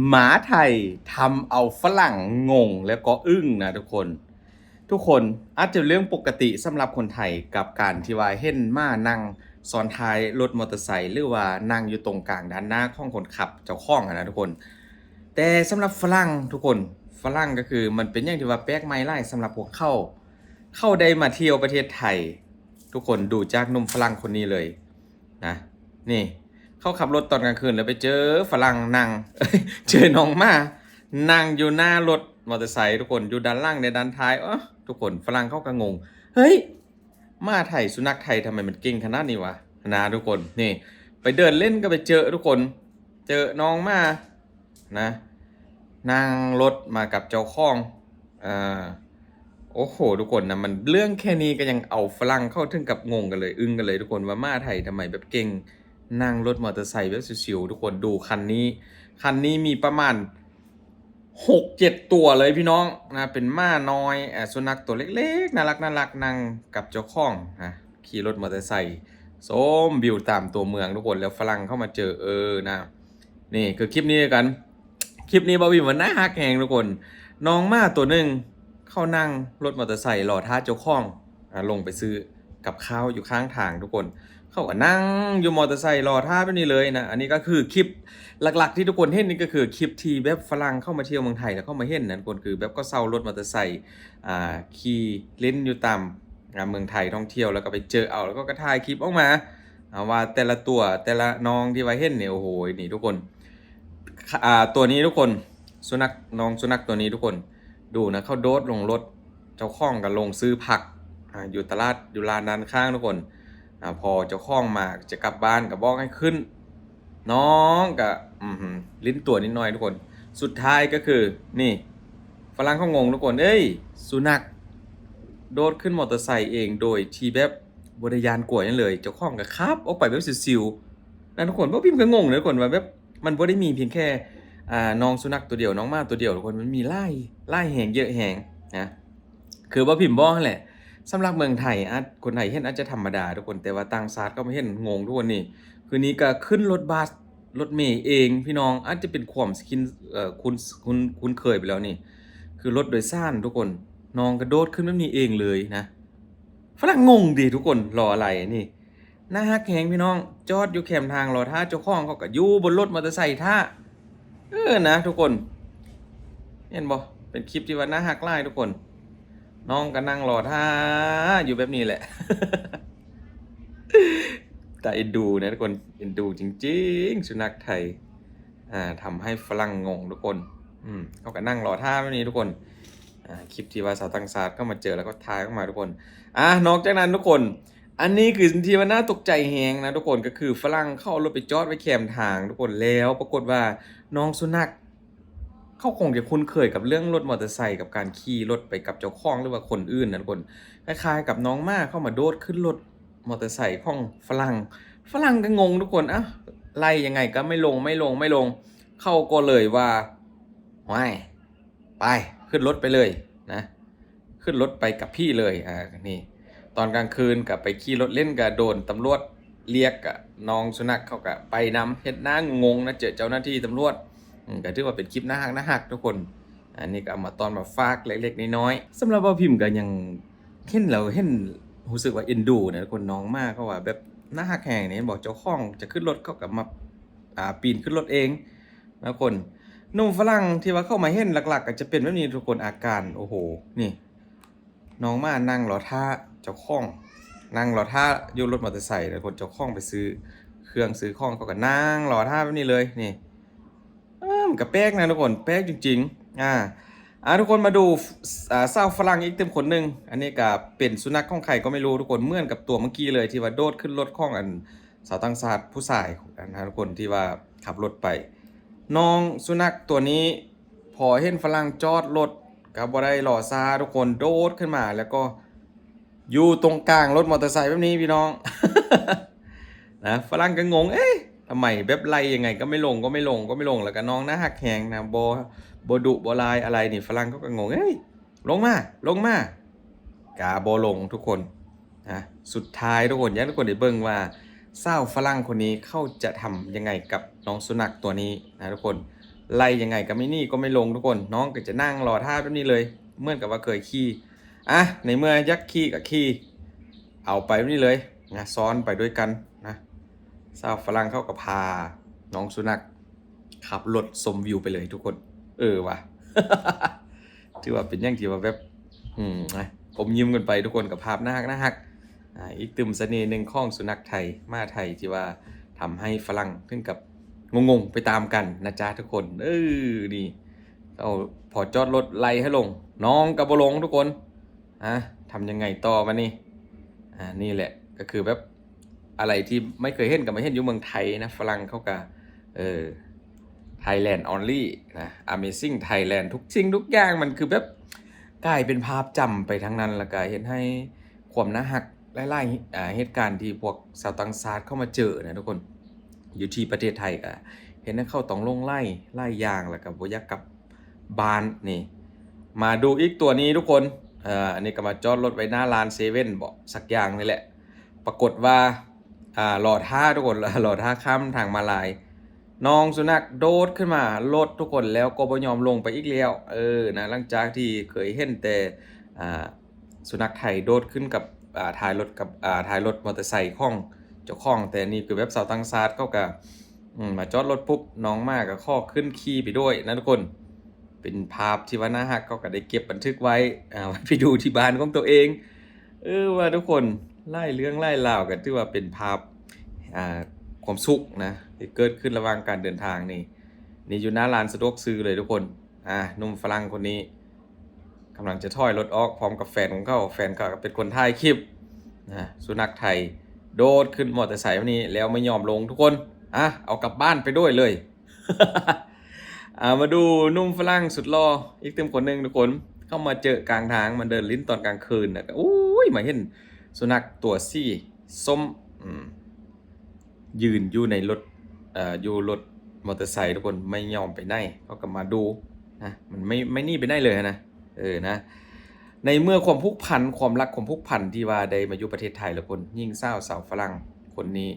ໝາໄທທຳເອົາຝຣັ່ງງົງ ແລ້ວກໍອຶ້ງນະທຸກຄົນ. ທຸກຄົນ ອາດຈະເລື່ອງປົກກະຕິສຳລັບຄົນໄທ ກັບການທີ່ວ່າເຫັນໝານັ່ງຊ້ອນທ້າຍລົດມໍເຕີໄຊ ຫຼືວ່ານັ່ງຢູ່ຕົງກາງດ້ານໜ້າຂອງຄົນຂັບ ເຈົ້າຂອງຫັ້ນນະທຸກຄົນ. ແຕ່ສຳລັບຝຣັ່ງທຸກຄົນ ຝຣັ່ງກໍຄືມັນເປັນຫຍັງທີ່ວ່າແປກໃໝ່ຫຼາຍສຳລັບພວກເຂົາ. ເຂົາໄດ້ມາທ່ຽວປະເທດໄທ ທຸກຄົນ ດູຈາກໜຸ່ມຝຣັ່ງຄົນນີ້ເລີຍນະ. ນີ້ ເຂົາຂັບລົດຕອນກາງຄືນ ແລ້ວໄປເຈີຝຣັ່ງນັ່ງ ເຈີນ້ອງໝານັ່ງຢູ່ໜ້າລົດມໍເຕີໄຊທຸກຄົນ ຢູ່ດ້ານຫຼັງ ໃນດ້ານທ້າຍ. ເອີ ທຸກຄົນ ຝຣັ່ງເຂົາກໍງົງ ເຮີ້ຍ ໝາໄທ ສຸນັກໄທ ທຳໄມມັນເກັ່ງຂະໜາດນີ້ວະ ນະທຸກຄົນ. ນີ້ ໄປເດີນເລ່ນກໍໄປເຈີທຸກຄົນ ເຈີນ້ອງໝາ ນະ ນັ່ງລົດມາກັບເຈົ້າຂອງ. ອາ ໂອ້ໂຫ ທຸກຄົນນະ ມັນເລື່ອງແຄ່ນີ້ກໍຍັງເອົາຝຣັ່ງເຂົາເຖິງກັບງົງກັນເລີຍ ອຶ້ງກັນເລີຍທຸກຄົນ ວ່າໝາໄທທຳໄມແບບເກັ່ງ ນັ່ງລົດມໍເຕີໄຊແບບຊິວໆ. ທຸກຄົນ ດູຄັນນີ້ ຄັນນີ້ມີປະມານຫົກເຈັດຕົວເລີຍພີ່ນ້ອງນະ ເປັນໝານ້ອຍ ອາ ສຸນັກຕົວເລັກໆ ໜ້າຮັກໆ ນັ່ງກັບເຈົ້າຂອງນະ ຂີ່ລົດມໍເຕີໄຊຊົມວິວຕາມຕົວເມືອງທຸກຄົນ. ແລ້ວຝຣັ່ງເຂົ້າມາເຈີ ເອີ ນະ ນີ້ຄືຄລິບນີ້ຄືກັນ. ຄລິບນີ້ບ່າວພິມວ່າໜ້າຮັກແຮງທຸກຄົນ. ນ້ອງໝາຕົວໜຶ່ງ ເຂົານັ່ງລົດມໍເຕີໄຊລໍຖ້າເຈົ້າຂອງ ອາ ລົງໄປຊື້ກັບຂ້າວຢູ່ຂ້າງທາງທຸກຄົນ. ເຂົາກໍນັ່ງຢູ່ມໍເຕີໄຊລໍຖ້າແບບນີ້ເລີຍນະ. ອັນນີ້ກໍຄືຄລິບຫຼັກໆທີ່ທຸກຄົນເຫັນນີ້ ກໍຄືຄລິບທີ່ແບບຝຣັ່ງເຂົ້າມາທ່ຽວເມືອງໄທ ແລ້ວເຂົາມາເຫັນນະທຸກຄົນ ຄືແບບເຂົາເຊົ່າລົດມໍເຕີໄຊ ອ່າ ຂີ່ຫຼິ້ນຢູ່ຕາມ ອ່າ ເມືອງໄທທ່ອງທ່ຽວ ແລ້ວກໍໄປເຈີເອົາ ແລ້ວກໍ ກໍຖ່າຍຄລິບອອກມາ ອ່າ ວ່າແຕ່ລະຕົວ ແຕ່ລະນ້ອງທີ່ວ່າເຫັນນີ້ ໂອ້ໂຫ ນີ້ທຸກຄົນ ອ່າ ຕົວນີ້ທຸກຄົນ ສຸນັກ ນ້ອງສຸນັກຕົວນີ້ທຸກຄົນ ດູນະ ເຂົາໂດດລົງລົດ ເຈົ້າຂອງກໍລົງຊື້ຜັກ ອ່າ ຢູ່ຕະຫຼາດ ຢູ່ລານດ້ານຂ້າງທຸກຄົນ. ອ່າ ພໍເຈົ້າຂອງມາຈະກັບບ້ານກໍບອກໃຫ້ຂຶ້ນ ນ້ອງກະ ອືມ ຫຼິ້ນຕົວນິດໜ້ອຍທຸກຄົນ. ສຸດທ້າຍກໍຄື ນີ້ ຝຣັ່ງເຂົາງົງທຸກຄົນ ເອີຍ ສຸນັກໂດດຂຶ້ນມໍເຕີໄຊເອງ ໂດຍທີ່ແບບບໍ່ໄດ້ຢ້ານກົວຫຍັງເລີຍ. ເຈົ້າຂອງກໍຂັບອອກໄປແບບຊິວໆ ນະທຸກຄົນ. ບ່າວພິມກໍງົງເດ້ທຸກຄົນ ວ່າແບບມັນບໍ່ໄດ້ມີພຽງແຄ່ ອ່າ ນ້ອງສຸນັກຕົວດຽວ ນ້ອງໝາຕົວດຽວທຸກຄົນ ມັນມີຫຼາຍ ຫຼາຍແຮງ ເຍອະແຮງນະ. ຄືບ່າວພິມບອກຫັ້ນແຫຼະ ສຳລັບເມືອງໄທ ອາດ ຄົນໄທເຫັນອາດຈະທຳມະດາທຸກຄົນ ແຕ່ວ່າຕ່າງຊາດເຂົາມາເຫັນງົງທຸກຄົນ. ນີ້ຄືນີ້ກໍຂຶ້ນລົດບັສລົດເມເອງພີ່ນ້ອງ ອາດຈະເປັນຄວາມຊິ ເອີ ຄຸ້ນ ຄຸ້ນ ຄຸ້ນເຄີຍໄປແລ້ວ. ນີ້ຄືລົດໂດຍສານທຸກຄົນ ນ້ອງກະໂດດຂຶ້ນແບບນີ້ເອງເລີຍນະ. ຝຣັ່ງງົງເດທຸກຄົນ ລໍອະໄລ. ນີ້ໜ້າຮັກແຮງພີ່ນ້ອງ ຈອດຢູ່ແຄມທາງລໍຖ້າເຈົ້າຂອງ ເຂົາກໍຢູ່ບົນລົດມໍເຕີໄຊຖ້າ ເອີ ນະທຸກຄົນ ເຫັນບໍ່? ເປັນຄລິບທີ່ວ່າໜ້າຮັກຫຼາຍທຸກຄົນ. ນ້ອງກໍນັ່ງລໍຖ້າຢູ່ແບບນີ້ແຫຼະ ຕາເອັນດູນະທຸກຄົນ ເອັນດູຈິງໆ ສຸນັກໄທ ອ່າ ທຳໃຫ້ຝຣັ່ງງົງທຸກຄົນ. ອືມ ເຂົາກໍນັ່ງລໍຖ້າແບບນີ້ທຸກຄົນ. ອ່າ ຄລິບທີ່ວ່າຊາວຕ່າງຊາດເຂົ້າມາເຈີ ແລ້ວກໍຖ່າຍອອກມາທຸກຄົນ. ອ່າ ນອກຈາກນັ້ນທຸກຄົນ ອັນນີ້ຄືທີ່ວ່າໜ້າຕົກໃຈແຮງນະທຸກຄົນ ກໍຄືຝຣັ່ງເຂົາເອົາລົດໄປຈອດໄວ້ແຄມທາງທຸກຄົນ ແລ້ວປາກົດວ່ານ້ອງສຸນັກ ເຂົາຄົງຈະຄຸ້ນເຄີຍກັບເລື່ອງລົດມໍເຕີໄຊ ກັບການຂີ່ລົດໄປກັບເຈົ້າຂອງ ຫຼືວ່າຄົນອື່ນນະທຸກຄົນ. ຄ້າຍໆກັບນ້ອງໝາເຂົາມາໂດດຂຶ້ນລົດມໍເຕີໄຊຂອງຝຣັ່ງ ຝຣັ່ງກໍງົງທຸກຄົນ ອ້າວ ໄລ່ຍັງໄງກໍໄມ່ລົງ ໄມ່ລົງ ໄມ່ລົງ. ເຂົາກໍເລີຍວ່າ ຫ້ວຍ ໄປ ຂຶ້ນລົດໄປເລີຍນະ ຂຶ້ນລົດໄປກັບພີ່ເລີຍ. ອ່າ ນີ້ ຕອນກາງຄືນກໍໄປຂີ່ລົດຫຼິ້ນ ກໍໂດນຕຳຫຼວດລຽກ ກະນ້ອງສຸນັກເຂົາກໍໄປນຳ ເຮັດໜ້າງົງໆນະ ເຈີເຈົ້າໜ້າທີ່ຕຳຫຼວດ. ອືມ ກໍຖືວ່າເປັນຄລິບໜ້າຮັກໆທຸກຄົນ. ອັນນີ້ກໍເອົາມາຕ້ອນມາຝາກເລັກໆນ້ອຍໆ. ສຳລັບບ່າວພິມກໍຍັງເຫັນແລ້ວເຫັນ ຮູ້ສຶກວ່າເອັນດູນະທຸກຄົນ. ນ້ອງໝາເຂົາວ່າແບບໜ້າຮັກແຮງນີ້ ເຫັນບໍ່? ເຈົ້າຂອງຈະຂຶ້ນລົດ ເຂົາກໍມາ ອ່າ ປີນຂຶ້ນລົດເອງນະທຸກຄົນ. ໜຸ່ມຝຣັ່ງທີ່ວ່າເຂົາມາເຫັນຫຼັກໆ ກໍຈະເປັນແບບນີ້ທຸກຄົນ ອາການ ໂອ້ໂຫ ນີ້ ນ້ອງໝານັ່ງລໍຖ້າເຈົ້າຂອງ ນັ່ງລໍຖ້າຢູ່ລົດມໍເຕີໄຊ ແລ້ວຄົນເຈົ້າຂອງໄປຊື້ເຄື່ອງຊື້ຂອງ ເຂົາກໍນັ່ງລໍຖ້າແບບນີ້ເລີຍ. ນີ້ ເອີ ມັນກໍແປກນະທຸກຄົນ ແປກຈິງໆ. ອ່າ ອ່າ ທຸກຄົນມາດູ ອ່າ ສາວຝຣັ່ງອີກເຕັມຄົນໜຶ່ງ. ອັນນີ້ກໍເປັນສຸນັກຂອງໃຜກໍໄມ່ຮູ້ທຸກຄົນ ເໝືອນກັບຕົວເມື່ອກີ້ເລີຍ ທີ່ວ່າໂດດຂຶ້ນລົດຂອງອັນ ຊາວຕ່າງຊາດຜູ້ຊາຍນະທຸກຄົນ ທີ່ວ່າຂັບລົດໄປ. ນ້ອງສຸນັກຕົວນີ້ ພໍເຫັນຝຣັ່ງຈອດລົດກໍບໍ່ໄດ້ລໍຊ້າທຸກຄົນ ໂດດຂຶ້ນມາ ແລ້ວກໍຢູ່ຕົງກາງລົດມໍເຕີໄຊແບບນີ້ພີ່ນ້ອງ ນະ. ຝຣັ່ງກໍງົງ ເອະ ທຳໄມແບບໄລ່ຍັງໄງກໍໄມ່ລົງ ກໍໄມ່ລົງ ກໍໄມ່ລົງ. ແລ້ວກໍນ້ອງໜ້າຮັກແຮງນະ ບໍ່ ບໍ່ດຸບໍ່ລາຍອະໄລນີ້ ຝຣັ່ງເຂົາກໍງົງ ເອີຍ ລົງມາ ລົງມາ ກະບໍ່ລົງທຸກຄົນນະ. ສຸດທ້າຍທຸກຄົນ ຢາກໃຫ້ທຸກຄົນໄດ້ເບິ່ງວ່າ ສາວຝຣັ່ງຄົນນີ້ເຂົາຈະທຳຍັງໄງກັບນ້ອງສຸນັກຕົວນີ້ນະທຸກຄົນ. ໄລ່ຍັງໄງກໍໄມ່ໜີກໍໄມ່ລົງທຸກຄົນ. ນ້ອງກໍຈະນັ່ງລໍຖ້າແບບນີ້ເລີຍ ເໝືອນກັບວ່າເຄີຍຂີ່. ອະ ໃນເມື່ອຢາກຂີ່ກໍຂີ່ ເອົາໄປແບບນີ້ເລີຍນະ ຊ້ອນໄປດ້ວຍກັນນະ. ສາວຝຣັ່ງເຂົາກໍພານ້ອງສຸນັກຂັບລົດຊົມວິວໄປເລີຍທຸກຄົນ. ເອີວ່າ ຖືວ່າເປັນຫຍັງທີ່ວ່າແບບ ອືມ ນະ ອົມຍິ້ມກັນໄປທຸກຄົນ ກັບພາບໜ້າຮັກໆ. ອາ ອີກຕື່ມສະເໜ່ໜຶ່ງຂອງສຸນັກໄທ ໝາໄທ ທີ່ວ່າທຳໃຫ້ຝຣັ່ງເຖິງກັບງົງໆໄປຕາມກັນນະຈ໊ະທຸກຄົນ. ເອີ ນີ້ ເອົາ ພໍຈອດລົດໄລ່ໃຫ້ລົງ ນ້ອງກໍບໍ່ລົງທຸກຄົນ. ອາ ທຳຍັງໄງຕໍ່ບາດນີ້? ອາ ນີ້ແຫຼະ ກໍຄືແບບ ອະໄລທີ່ໄມ່ເຄີຍເຫັນກໍມາເຫັນຢູ່ເມືອງໄທນະ. ຝຣັ່ງເຂົາກໍ ເອີ Thailand only ນະ Amazing Thailand ທຸກສິ່ງທຸກຢ່າງມັນຄືແບບກາຍເປັນພາບຈຳໄປທັງນັ້ນ ແລ້ວກໍເຮັດໃຫ້ຄວາມໜ້າຮັກຫຼາຍໆ ອາ ເຫດການທີ່ພວກຊາວຕ່າງຊາດເຂົ້າມາເຈີນະທຸກຄົນ. ຢູ່ທີ່ປະເທດໄທກໍເຮັດໃຫ້ເຂົາຕ້ອງຫຼົງໄຫຼຫຼາຍຢ່າງ ແລ້ວກໍບໍ່ຢາກກັບ ບ້ານນີ້. ມາດູອີກຕົວນີ້ທຸກຄົນ ເອີ ອັນນີ້ກໍມາຈອດລົດໄວ້ໜ້າຮ້ານເຊເວັ່ນບໍ ສັກຢ່າງນີ້ແຫຼະ. ປາກົດວ່າ ອາ ລໍຖ້າທຸກຄົນ ລໍຖ້າຂ້າມທາງມ້າລາຍ ນ້ອງສຸນັກໂດດຂຶ້ນມາລົດທຸກຄົນ ແລ້ວກໍບໍ່ຍອມລົງໄປອີກແລ້ວ. ເອີ ນະ ຫຼັງຈາກທີ່ເຄີຍເຫັນແຕ່ ອາ ສຸນັກໄທໂດດຂຶ້ນກັບ ອາ ທ້າຍລົດກັບ ອາ ທ້າຍລົດມໍເຕີໄຊຂອງເຈົ້າຂອງ ແຕ່ນີ້ຄືແບບຊາວຕ່າງຊາດເຂົາກໍ ອືມ ມາຈອດລົດປຸບ ນ້ອງໝາກໍຂໍຂຶ້ນຂີ່ໄປດ້ວຍນະທຸກຄົນ. ເປັນພາບທີ່ວ່າໜ້າຮັກ ເຂົາກໍໄດ້ເກັບບັນທຶກໄວ້ ອາ ໄວ້ໄປດູທີ່ບ້ານຂອງຕົວເອງ. ເອີ ວ່າທຸກຄົນ ຫຼາຍເລື່ອງຫຼາຍລາວກໍຖືວ່າເປັນພາບ ອາ ຄວາມສຸກນະ ທີ່ເກີດຂຶ້ນລະຫວ່າງການເດີນທາງນີ້. ນີ້ຢູ່ໜ້າຮ້ານສະດວກຊື້ເລີຍທຸກຄົນ. ອາ ໜຸ່ມຝຣັ່ງຄົນນີ້ ກຳລັງຈະຖອຍລົດອອກພ້ອມກັບແຟນຂອງເຂົາ. ແຟນເຂົາກໍເປັນຄົນຖ່າຍຄລິບນະ. ສຸນັກໄທໂດດຂຶ້ນມໍເຕີໄຊແບບນີ້ ແລ້ວໄມ່ຍອມລົງທຸກຄົນ. ອາ ເອົາກັບບ້ານໄປດ້ວຍເລີຍ. ອາ ມາດູໜຸ່ມຝຣັ່ງສຸດຫຼໍ່ອີກຕື່ມຄົນໜຶ່ງທຸກຄົນ ເຂົ້າມາເຈີກາງທາງ ມາເດີນຫຼິ້ນຕອນກາງຄືນ ແລ້ວກໍ ໂອ້ຍ ມາເຫັນສຸນັກຕົວສີສົ້ມ ອືມ ຢືນຢູ່ໃນລົດ ເອີ ຢູ່ລົດມໍເຕີໄຊທຸກຄົນ ໄມ່ຍອມໄປໃນ. ເຂົາກໍມາດູນະ ມັນໄມ່ ໄມ່ໜີໄປໃນເລີຍນະ. ເອີ ນະ ໃນເມື່ອຄວາມຜູກພັນ ຄວາມຮັກ ຄວາມຜູກພັນທີ່ວ່າໄດ້ມາຢູ່ປະເທດໄທແລ້ວ ຄົນຍິງສາວ ຊາວຝຣັ່ງຄົນນີ້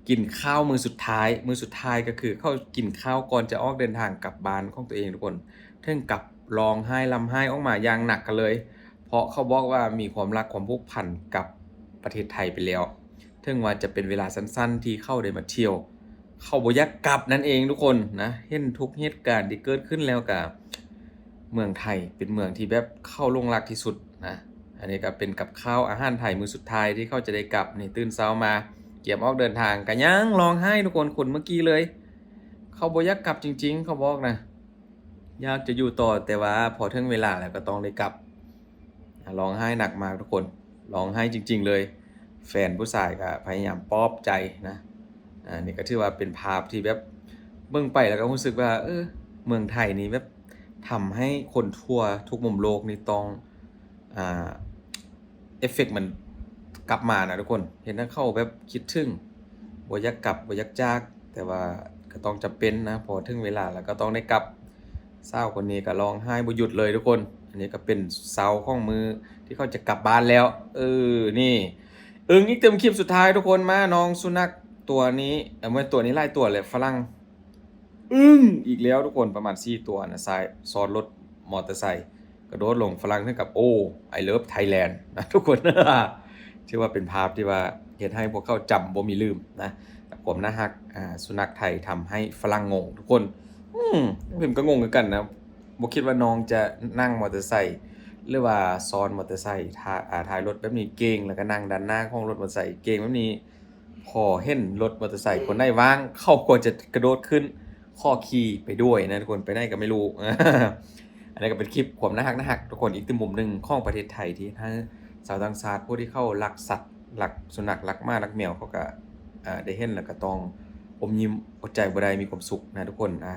ກິນຂ້າວມື້ສຸດທ້າຍ ມື້ສຸດທ້າຍກໍຄືເຂົາກິນຂ້າວກ່ອນຈະອອກເດີນທາງກັບບ້ານຂອງຕົວເອງທຸກຄົນ ເຖິງກັບຮ້ອງໄຫ້ ລຳໄຫ້ອອກມາຢ່າງໜັກກັນເລີຍ ເພາະເຂົາບອກວ່າມີຄວາມຮັກ ຄວາມຜູກພັນກັບປະເທດໄທໄປແລ້ວ. ເຖິງວ່າຈະເປັນເວລາສັ້ນໆທີ່ເຂົາໄດ້ມາທ່ຽວ ເຂົາບໍ່ຢາກກັບນັ້ນເອງທຸກຄົນນະ. ເຫັນທຸກເຫດການທີ່ເກີດຂຶ້ນແລ້ວກະ ເມືອງໄທເປັນເມືອງທີ່ແບບເຂົາຫຼົງລັກທີ່ສຸດນະ. ອັນນີ້ກະເປັນກັບຂ້າວອາຫານໄທມື້ສຸດທ້າຍທີ່ເຂົາຈະໄດ້ກັບ. ນີ້ຕື່ນເຊົ້າມາກຽມອອກເດີນທາງກະຍັງຮ້ອງໄຫ້ທຸກຄົນ ຄົນເມື່ອກີ້ເລີຍ. ເຂົາບໍ່ຢາກກັບຈິງໆ ເຂົາບອກນະ ຢາກຈະຢູ່ຕໍ່ ແຕ່ວ່າພໍເຖິງເວລາແລ້ວກໍຕ້ອງໄດ້ກັບ. ຮ້ອງໄຫ້ໜັກມາກທຸກຄົນ ຮ້ອງໄຫ້ຈິງໆເລີຍ. ແຟນຜູ້ຊາຍກໍພະຍາຍາມປອບໃຈນະ. ອາ ນີ້ກໍຖືວ່າເປັນພາບທີ່ແບບເບິ່ງໄປແລ້ວກໍຮູ້ສຶກວ່າ ເອີ ເມືອງໄທນີ້ແບບທຳໃຫ້ຄົນທົ່ວທຸກມຸມໂລກນີ້ຕ້ອງ ອາ ເອຟເຟັກມັນກັບມານະທຸກຄົນ ເຮັດໃຫ້ເຂົາແບບຄິດເຖິງ ບໍ່ຢາກກັບ ບໍ່ຢາກຈາກ ແຕ່ວ່າກໍຕ້ອງຈຳເປັນນະ ພໍເຖິງເວລາແລ້ວກໍຕ້ອງໄດ້ກັບ. ສາວຄົນນີ້ກໍຮ້ອງໄຫ້ບໍ່ຢຸດເລີຍທຸກຄົນ. ອັນນີ້ກໍເປັນເຊົ້າຂອງມື້ທີ່ເຂົາຈະກັບບ້ານແລ້ວ. ເອີ ນີ້ ອຶ້ງອີກຕື່ມຄລິບສຸດທ້າຍທຸກຄົນ. ມາ ນ້ອງສຸນັກຕົວນີ້ ເອີ ແມ່ນຕົວນີ້ຫຼາຍຕົວແຫຼະ ຝຣັ່ງອຶ້ງອີກແລ້ວທຸກຄົນ ປະມານສີ່ຕົວນະ. ສາຍຊ້ອນລົດມໍເຕີໄຊ ກະໂດດລົງ ຝຣັ່ງເຖິງກັບ ໂອ້ I love Thailand ນະທຸກຄົນ. ຖືວ່າເປັນພາບທີ່ວ່າເຮັດໃຫ້ພວກເຂົາຈຳບໍ່ມີລືມນະ ຄວາມໜ້າຮັກ ອາ ສຸນັກໄທທຳໃຫ້ຝຣັ່ງງົງທຸກຄົນ. ອືມ ເພິ່ນກໍງົງຄືກັນນະ ບໍ່ຄິດວ່ານ້ອງຈະນັ່ງມໍເຕີໄຊ ຫຼືວ່າຊ້ອນມໍເຕີໄຊ ທ້າ ອາ ທ້າຍລົດແບບນີ້ເກັ່ງ ແລ້ວກໍນັ່ງດ້ານໜ້າຂອງລົດມໍເຕີໄຊເກັ່ງແບບນີ້ ພໍເຫັນລົດມໍເຕີໄຊຄົນໃດວ່າງ ເຂົາກໍຈະກະໂດດຂຶ້ນຂໍຂີ່ໄປດ້ວຍນະທຸກຄົນ ໄປໃນກໍໄມ່ຮູ້. ອັນນີ້ກໍເປັນຄລິບຄວາມໜ້າຮັກໆ ທຸກຄົນ ອີກຕື່ມມຸມໜຶ່ງຂອງປະເທດໄທ ທີ່ເຮັດໃຫ້ຊາວຕ່າງຊາດ ຜູ້ທີ່ເຂົາລັກສັດ ລັກສຸນັກ ລັກໝາ ລັກແມວ ເຂົາກໍ ເອີ ໄດ້ເຫັນແລ້ວກໍຕ້ອງອົມຍິ້ມ ອົດໃຈບໍ່ໄດ້ ມີຄວາມສຸກນະທຸກຄົນ. ອາ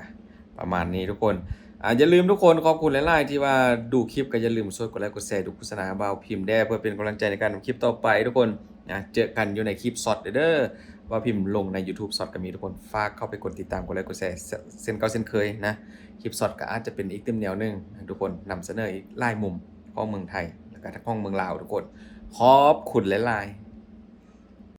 ປະມານນີ້ທຸກຄົນ. ອາ ຢ່າລືມທຸກຄົນ ຂອບຄຸນຫຼາຍໆທີ່ວ່າດູຄລິບ ກໍຢ່າລືມຊ່ວຍກົດໄລກົດແຊ ດູໂຄສະນາໃຫ້ບ່າວພິມແດ່ ເພື່ອເປັນກຳລັງໃຈໃນການເຮັດຄລິບຕໍ່ໄປທຸກຄົນ. ນະ ເຈີກັນຢູ່ໃນຄລິບຊັອດເດີ. ບ່າວພິມລົງໃນ YouTube Short ກໍມີ ທຸກຄົນ ຝາກເຂົ້າໄປກົດຕິດຕາມ ກົດໄລກົດແຊ ເຊັ່ນເກົ່າເຊັ່ນເຄີຍນະ. ຄລິບຊັອດກໍອາດຈະເປັນອີກຕື່ມແນວໜຶ່ງ ທຸກຄົນນຳສະເໜີອີກຫຼາຍມຸມຂອງເມືອງໄທ ແລ້ວກໍຂອງເມືອງລາວທຸກຄົນ. ຂອບຄຸນຫຼາຍໆ.